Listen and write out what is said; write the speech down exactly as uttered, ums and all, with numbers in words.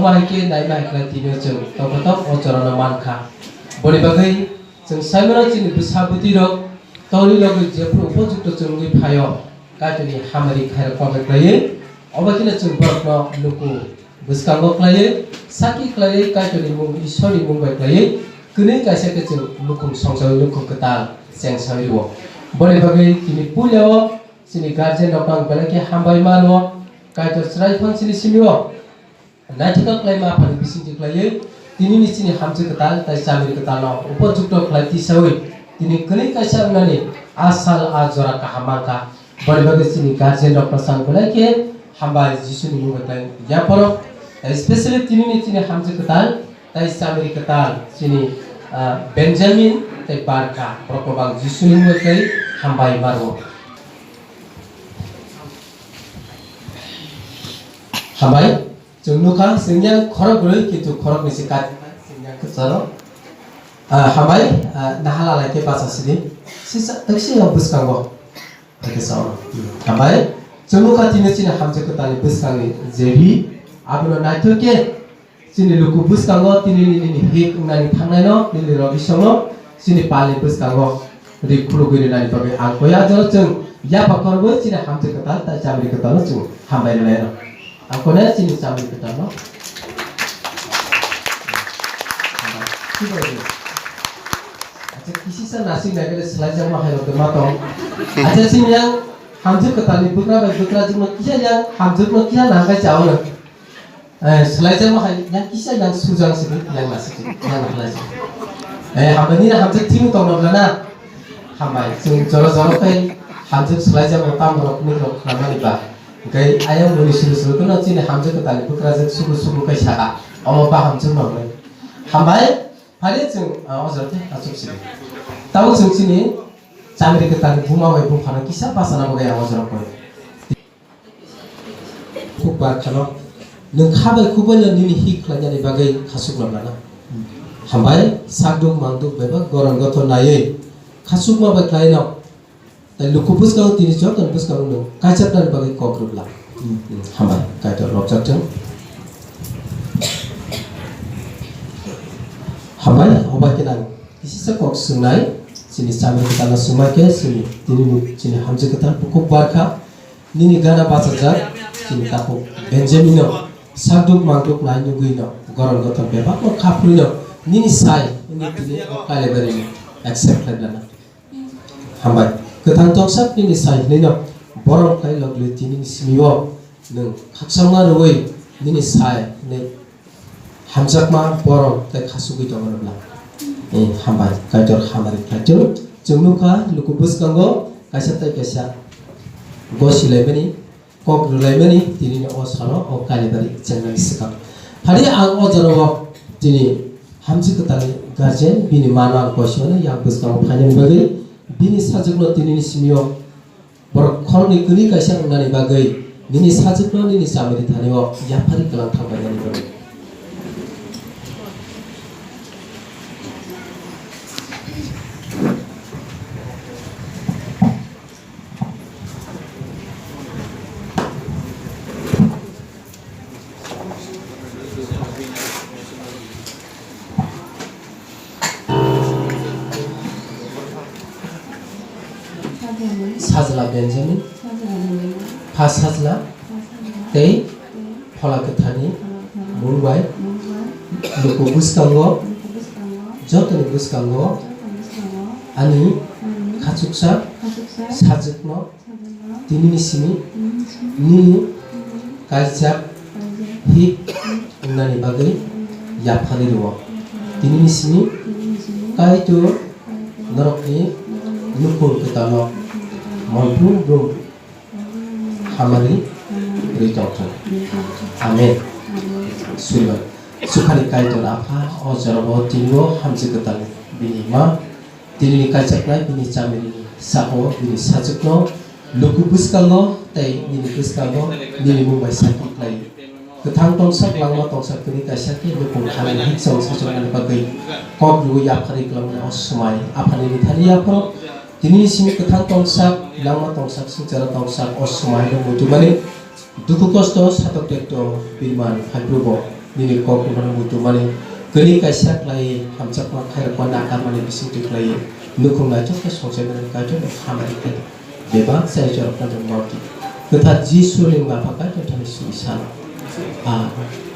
Omo hai khe naima hai khlai tini chwng tongkha tong o jorano mankha. Boni bagwi chwng saimano chini bwsa bwtwi rok tongwi logwi jephru upojukto chwngwi phaio, Kaitorni hamari khairok kokbai khlaiwi, obo kheno chwng borokno luku bwskango khlaiwi, saki khlaiwi Kaitorni mung, Ishwarni mung bai khlaiwi, kwnwi kaisa khe chwng lukhung songchawi lukhung kwtal chengsawi rwo. Boni bagwi tini puilao chini guardian rokno ang belai khe hambai mano, Kaitor chwrai phansini simio. Naithok khlaima aphani bisingtwi khlaiwi, tinini chini hamjwk kwtal tai chamri kwtalno upojukto khlai tisawi, tini kwnwi kaisa wngnani a sal a jora kaham mankha. Boni bagwi chini guardian rokno chwng belai khe hambai Jisuni mung bai khlai yaphoro, tai specially tinini chini hamjwk kwtal tai chamri kwtal chini, ah, Benjamin tai Barkha, borokno bo ang Jisuni mung bai khlai hambai mano. Hambai. Chwng nukha, chwng yang khorok bwrwi, kintu khorok ni se kati chwng yang kwcharo. Ah, hambai, ah, nahala lai khe bacha sidi. Sisa, taksi yang bwskango. Taksi sao. Hmm. Hambai. Chwng nukha tini chini hamjwk kwtalni bwskangni jebi. Abono naithok khe chini luku bwskango tini nini hik wngnani thangnaino, nini rok isongo. Chini palni bwskango ri khulugwi rinani bagwi ang koi a jora chwng yapha khorogwi chini hamjwk kwtal tai chamri kwtalno chwng hambai rwlaino. Ang koi chini chamri kwtalno. Acha, kisisa nasing nai khe swlaijakma hai rok ma tong. Acha, chini yang hamjwk kwtalni bwkra bai bwkrajwkno kisa yang hamjwkno kisa nang kai chaono. Eh, swlaijakma hai, yang kisa yang sujang sidi, yang nasik sidi, yang nahlai sidi. Eh, hambai nini hamjwk thini tongna bwla na? Hambai, chwng jora jora khe hamjwk swlaijakma tamo rok ni rok khnamani ba. Hwnkhe ayang boni suru suru kheno chini hamjwk kwtalni bwkrajwk suku suku khe saka. Omo ba hamjwk no hwnwi. Hambai, phari chwng, ah, o jora khe achuk sidi. Tabuk chwng chini chamri kwtalni buma bai buphano kisa bachana bagwi ang o jora koi. Khuk bar khano, nwng kha bai khuk bai no nini hik khlainani bagwi khasukma nana. Hambai, sakduk mangduk bebak goron gothon naiwi khasukma bai khlaino. Tai luku bwskango tini joto ni bwskango nwng kaichapnani bagwi kok rwla. Hambai, Kaitor rokchak thung. Hambai, obai khe nang kisisa kok swngnai, chini chamri kwtalno swngmai khe chini tini ni chini hamjwk kwtal bukhuk barkha. Nini gana bachajak chini takhuk Benjamin no sakduk mangduk nai nugwi no goron gothon bebak no kha phurwi no nini sai wngwi tini o Kailaibari ni accept khlai lana. Hambai, kwthang tongsak nini sai hwnwi no borom khlai logwi tini ni simi o nwng khakchangma rwui nini sai hwnwi Hamjakma borok tei khasugwi tongo rwla. Eh, hambai, Kaitor hamari khlai thung. Chwng nukha, luku bwskango kaisa tei kaisa gosi laimani, kok rwlaimani, tini o salo o Kalibari chengnani swkang. Phari ang o jorao tini hamjwk kwtalni guardian, bini mano ang gosi mano, yang bwskango phainani bagwi, bini sajwkno tinini simio Borok khoroknwi kwnwi kaisa wngnani bagwi nini sajwkno nini chamani thani-o yaphari kwlang thangbainani bagwi. Sajla Benjamin, pha sajla tei phola kwtharni mung bai luku bwskango, jotoni bwskango ani khachuksa sajwkno Tinini simi nini kaijak hik wngnani bagwi yapharwi rwo. Tinini simi Kaitor norokni nukhung kwtalno monphu brum hamari rwi tongthung. Amen. Suiman. Sukhani Kaitor Apha o jorao tinibo hamjwk kwtal bini ma Tinini kaijaknai bini chamini saka-o bini sajwkno luku bwskango tei nini bwskango nini mung bai sakhi khlai. Kwthang tongsak langma tongsak tini kaisa khe luku thani hikchang sajwknani bagwi kok rwui yapharwi kwlangmani o swmai. Aphani nini thani yapharo tinini simi kwthang tongsak langma tongsak swngcharo tongsak o swmai no muitumani dukhu kosto satok tekto birman phaiphurubo. nini kok no muitu mani, kwrwi kaisa khlai hamjakma khairokma nakarmani bisingtwi khlai nukhung naithok khe songchaimani Kaitorni hamari khe bebak chai jorokno nwng nordi. Kwthar Jisuni wngma pha Kaitor thani simi salo. Amen.